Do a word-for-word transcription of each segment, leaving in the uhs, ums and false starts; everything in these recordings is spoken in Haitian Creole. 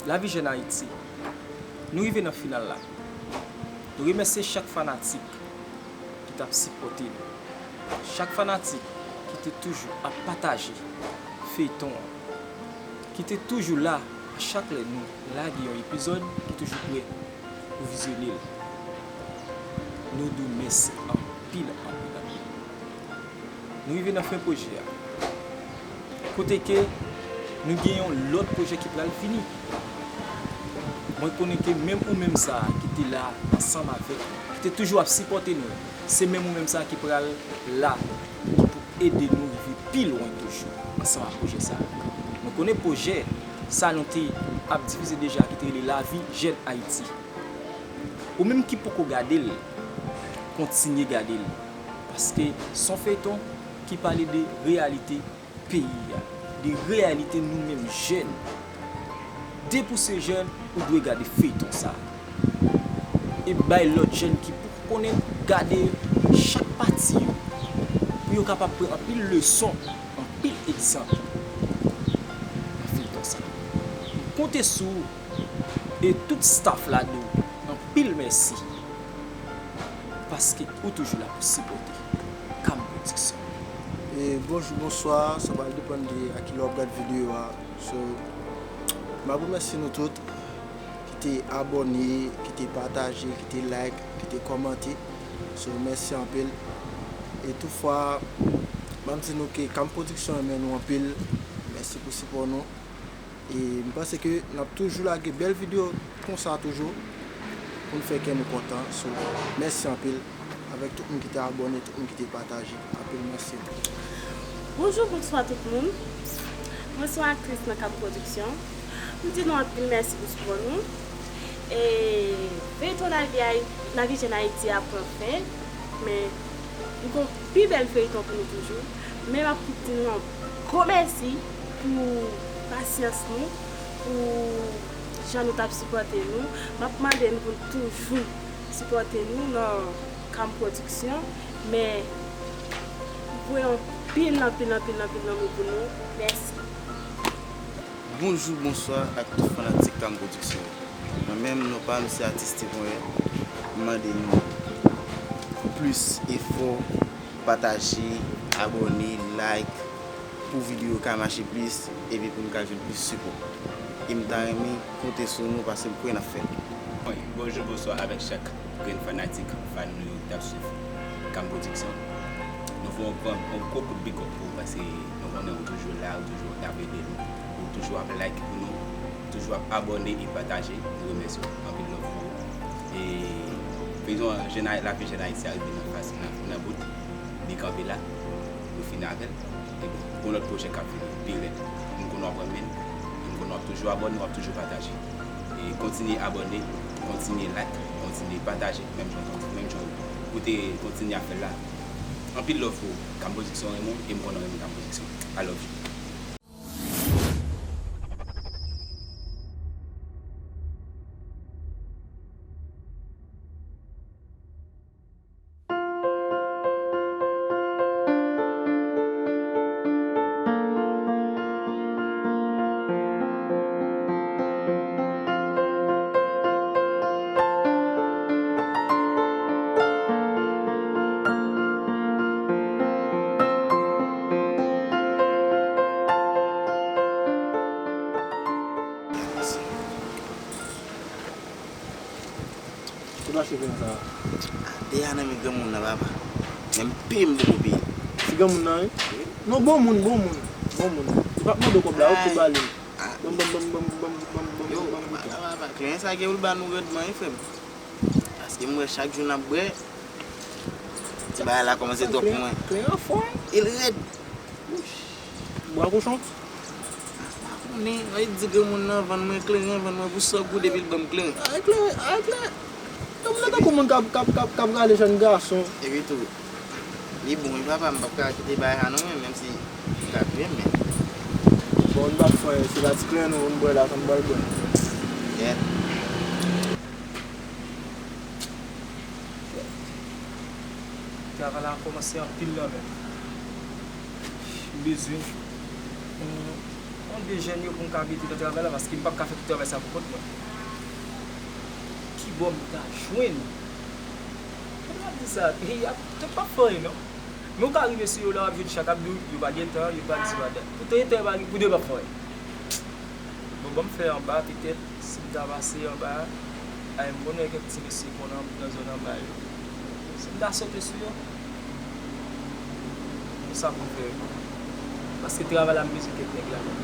Lavi Jèn Ayiti, nou rive nan final la. Nou remèsye chak fanatik ki t ap sipòte nou. Chak fanatik ki te toujou ap pataje feyton an, ki te toujou la a chak lè nou lage yon epizòd, ki toujou prè pou vizyone l. Nou di w mèsi anpil, anpil, anpil. Nou rive nan fen pwojè a. Kote ke nou gen yon lòt pwojè ki pral vini. Mwen konnen ke menm ou menm sa a ki te la ansanm avèk nou, ki te toujou ap sipòte nou, se menm ou menm sa a ki pral la pou ede nou rive pi lwen toujou ansanm ak pwojè sa a. Nou konnen pwojè sa nou te ap difize deja ki te rele Lavi Jèn Ayiti. Ou menm ki poko gade l, kontinye gade l. Paske s on feyton ki pale de reyalite peyi a, de reyalite nou menm jèn. Depi w se jèn, ou dwe gade feyton sa a. E bay lòt jèn ki poko konnen gade chak pati yo, pou yo kapab pran anpil leson, anpil egzanp nan feyton sa a. M konte sou ou e tout staff la di w anpil mèsi. Paske ou toujou la pou sipòte Kam Pwodiksyon. E bonjou, bonswa, sa pral depann de a kilè w ap gad videyo a. So, m ap remèsye nou tout ki te abòne, ki te pataje, ki te like, ki te kòmante. So, mèsi anpil. E toutfwa, m ap di nou ke Kam Pwodiksyon renmen nou anpil. Mèsi pou sipò nou. E m panse ke n ap toujou lage bèl videyo konsa toujou pou n fè kè nou kontan. So, mèsi anpil avèk tout moun ki te abòne, tout moun ki te pataje. Anpil mèsi. Bonjou, bonswa tout moun. Mwen se yon aktris nan Kam Pwodiksyon. M di nou anpil mèsi pou sipò nou. E feyton Lavi Ay-, Lavi Jèn Ayiti a pran fen, men nou gen yon pi bèl feyton pou nou toujou. Men m ap di nou yon gwo mèsi pou pasyans nou, pou jan nou t ap sipòte nou. M ap mande nou pou nou toujou sipòte nou nan Kam Pwodiksyon, men voye anpil, anpil, anpil, anpil lanmou pou nou. Mèsi. Bonjou, bonswa ak tout fanatik Kam Pwodiksyon yo. Mwen menm, non pa m se Atis Steven Pierre. M mande nou plis efò, pataje, abòne, like, pou videyo yo ka mache plis, epi pou n ka jwenn plis sipò. E m ta renmen konte sou nou paske m kwè n ap fè l. Bonjou, bonswa avèk chak grenn fanatik, fan nou yo k t ap swiv Kam Pwodiksyon. Nou fè yon gran, yon gwo kout big up pou ou, paske nou konnen ou toujou la, ou toujou ap ede nou, ou toujou ap like pou nou, ou toujou ap abòne e pataje. Nou remèsye w, anpil love pou ou. E feyton Jèn Ay-, Lavi Jèn Ayiti a rive nan faz, nan, nan bout, li kanpe la, nou fini avè l. E bon, gon lòt pwojè k ap vini pi rèd. M konnen w ap renmen l, m konnen w ap toujou abòne, w ap toujou pataje. E kontinye abòne, kontinye like, kontinye pataje, menm jan, menm jan ou te kontinye ap fè l la. Anpil love pou ou. Kam Pwodiksyon renmen w, e m konnen w renmen Kam Pwodiksyon. I love you. Ki mache fè sa? Deja nan men granmoun nan, papa. Menm peye m poko peye. Se granmoun nan, wi? Non, bon moun, bon moun. Bon moun. Li p ap mande w kòb la, oke, ba li. Ban m, ban m, ban m, ban m, ban m, ban m, ban m, ban m, ban m. Yo, papa, papa, kleren sa gen pou l ba nou randman, wi, frè m. Paske m wè chak jou n ap bwè, ti bagay la kòmanse twòp pou mwen. Kleren an fò, wi. E l rèd. Bwa kochon? M pa konnen, mwen di granmoun nan vann mwen kleren, vann mwen pou san goud epi l ban m kleren. Ay kleren, ay kleren. Granmoun nan tankou moun k ap, k ap, k ap, k ap rale jèn gason. Epi tou, li bon wi papa, m p ap ka kite bagay sa non mwen, menm si li ka touye m, men. Bon, nou p ap fè anyen, se pa ti kleren nou, nou bwè la, sa nou pral bwè. Yeah. Travay la kòmanse anpil nan men m. M bezwen yon, yon de jèn yo pou m ka mete nan travay la, paske m p ap ka fè tout travay sa pou kont mwen. Ki bò m ta jwenn? Kòman m ap di sa? Peyi a, tèt p ap fè anyen, non. Men w ka rive sou yo la, w ap jwenn chak ap di w, yo pa gen tan, yo pa di, yo pa dat. Poutan, gen tan yo pa gen, pou de p ap fè anyen. Bon, ban m fè anba, petèt, si m ta pase anba a, ay, m konn wè kèk ti mesye konnen nan zòn anba yo. Si m ta sote sou yo, konsa pou m fè yo. Paske travay la, m bezwen kèk nèg la menm.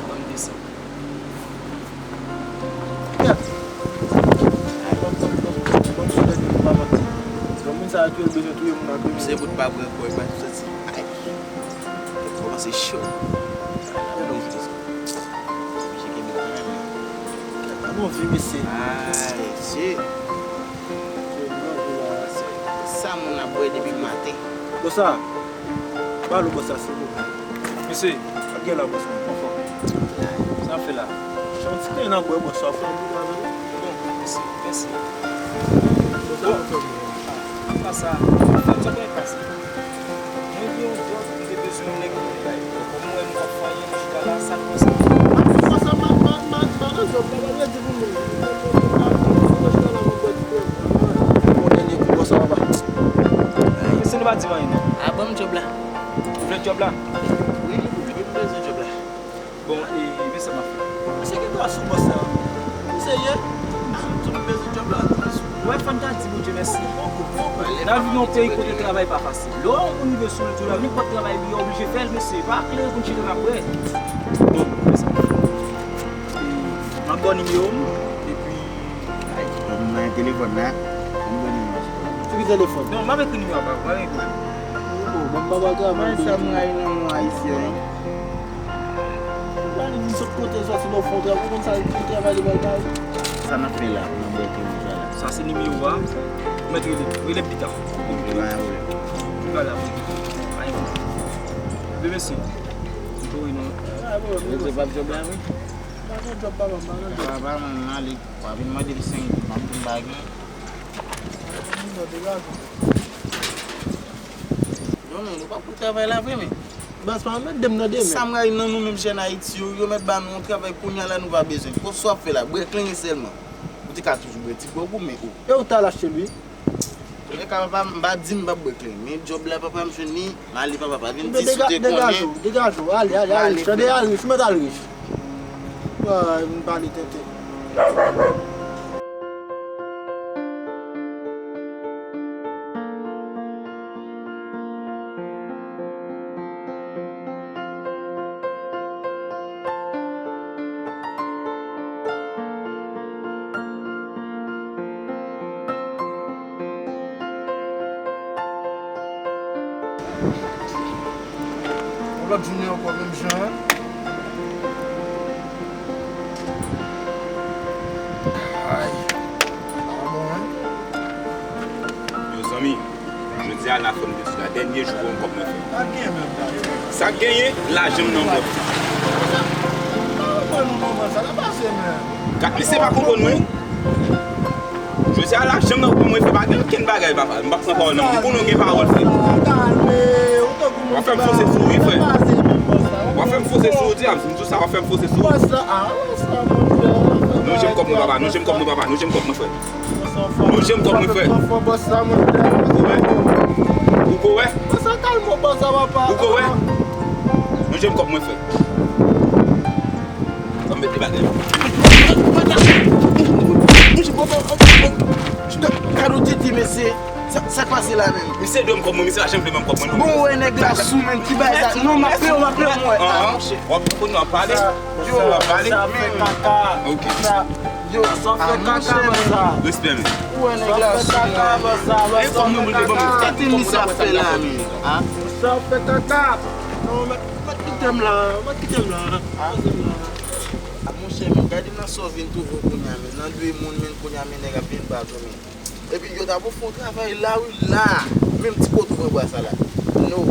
Ban m desann. Kèt! Ay, ban m, ban m, ban m, ban m sou tèt yo, pa manti. Bon, moun sa a tou, yo bezwen touye moun ak yo. Se bout pa pran kò, pa soti. Ay. Tèt kòmanse cho. Gade yon ti. Oblije kenbe kanmenm. Gade yon vi mesye. Ay, mesye. Sa moun ap bwè depi maten. Bòs la. Ba nou bòs la, silvouplè. Mesye. Sa k gen la, bòs la? Anfòm. Sa w ap fè la? Yon ti pen nan bwè, bòs la, fè yon ti travay. Bon, mèsi, mèsi. Bon, apa sa, sa pase. Mwen gen yon djòb, mwen te bezwen yon nèg pou mwen bay. Kòm mwen, mwen pa fè anyen jis la, sa k pase? Sa, sa, ma, ma, ma, ma nan djòb la, pa vle di pou mwen. Mwen jis la, mwen bwè ti pen. Bon, dènye kou, bòs la, papa. Mesye, nou pa di m anyen, non. A, ban m djòb la. Ou vle djòb la? Wi, wi, m bezwen djòb la. Bon, e, men sa m ap fè. Mesye gen dwa sou bòs la. Ou serye? M di w m bezwen djòb la, m bezwen sou. Wè, fò n ta di Bondye mèsi. N ap viv nan yon peyi kote travay pa fasil. Lè yon moun rive sou wout ou la, nenpòt travay li ye, oblije fè l, mesye. Pa klere pou n chita n ap bwè. Bon, men sa m ap fè. E, m ap ba w nimewo m, epi, ay, m nan telefòn la. M ba w nimewo m. Sou ki telefòn? Non, m ap ekri nimewo a ba ou, pa gen pwoblèm. Oh, bon, m pa ba w travay. Mwen, sa m rayi nan moun ayisyen, wi. Ou pa vin sot kote sòti nan fon travay, ou konn sa l travay li bay bay. Sa n ap fè la, nan bò kote nou sa la. Sa se nimewo a. Ou mèt rele, rele m pita. Ok, pa gen pwoblèm. Ou pral la, pa gen pwoblèm. Bebe se. Ou tou wi non. Pa gen pwoblèm. Rete p ap djòb la wi. Pa gen djòb papa m, pa gen djòb. Papa m ale, w a vin mande m senk goud, m ap di m pa gen. Non, non, nou pa pou travay la vre, men. Baz, pa met de m nan de men. Sa m rayi nan nou menm jèn Ayiti yo, yo mèt ba nou yon travay kounye a la nou pa bezwen. Kòb sa w ap fè la, bwè klenyen sèlman. Ou te ka toujou bwè ti gwòg ou, men ou. E ou t al achte l, wi. Lè ka papa, m pa di m p ap bwè klenyen, men djòb la papa m jwenn li, m ale papa, pa vin di si w te konnen. Degaje w, degaje w, ale, ale, ale, tande, ale, ou mèt al rich. Ay, m pale tenten. Yon lòt jounen ankò, menm jan an. Ay, pa bon, en. Yo, zanmi, jodi a, n a fè m te di la, dènye jou pou yon kòb mwen fè. Sa k genyen menm, sa? Sa k genyen, lajan m nan kòb. Pa konprann ou moman sa, sa pase, men. Gad, misye pa konprann mwen. Jodi a la, janm nan pou mwen fè pa gen okenn bagay, papa. M p ap pran pawòl nan men w. Pou nou gen pawòl, frè. W ap fè m fose sou ou, wi, frè. W ap fè m fose sou ou, di a, m di w sa, w ap fè m fose sou ou. Non, jem kòb mwen, papa. Non, jem kòb mwen, papa. Non, jem kòb mwen, frè. Non, jem kòb mwen, frè. Ou ko wè? Ou ko wè? Ou ko wè? Non, jem kòb mwen, frè. Sa m mete bagay. Gad yon tete, mesye. Sa, sa k pase la menm? Misye dwe m kòb mwen, misye pa janm vle ban m kòb mwen, non. Bon, wè nèg la sou menm, ki bagay sa? Non, m ap peye w, m ap peye w, mwen. W ap pale? Yo, w ap pale? Sa fè kaka. Ok. Yo, sa fè kaka, bòs la. Respè, men. Ou wè nèg la sou menm. E kòb mwen, mwen te ban mwen. Tete misye ap fè la menm. Sa fè kaka. Non, men. Mèt kite m la, mèt kite m la. A, a, monchè, men gade nan sa w vin twouve w kounye a, men nan dwe moun, men kounye a, men nèg ap vin bat ou, men. Epi yo t ap fè yon travay la, wi, la. Menm ti kote w pran bwa sa la. No.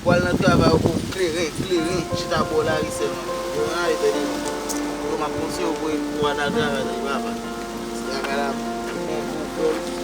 Pou al nan travay, ou kleren, kleren, chita bò lari sèlman. Yo, a, e tande. Yo, m ap konseye w pou, pou al nan travay, tande, papa. Travay la, bon, bon, bon.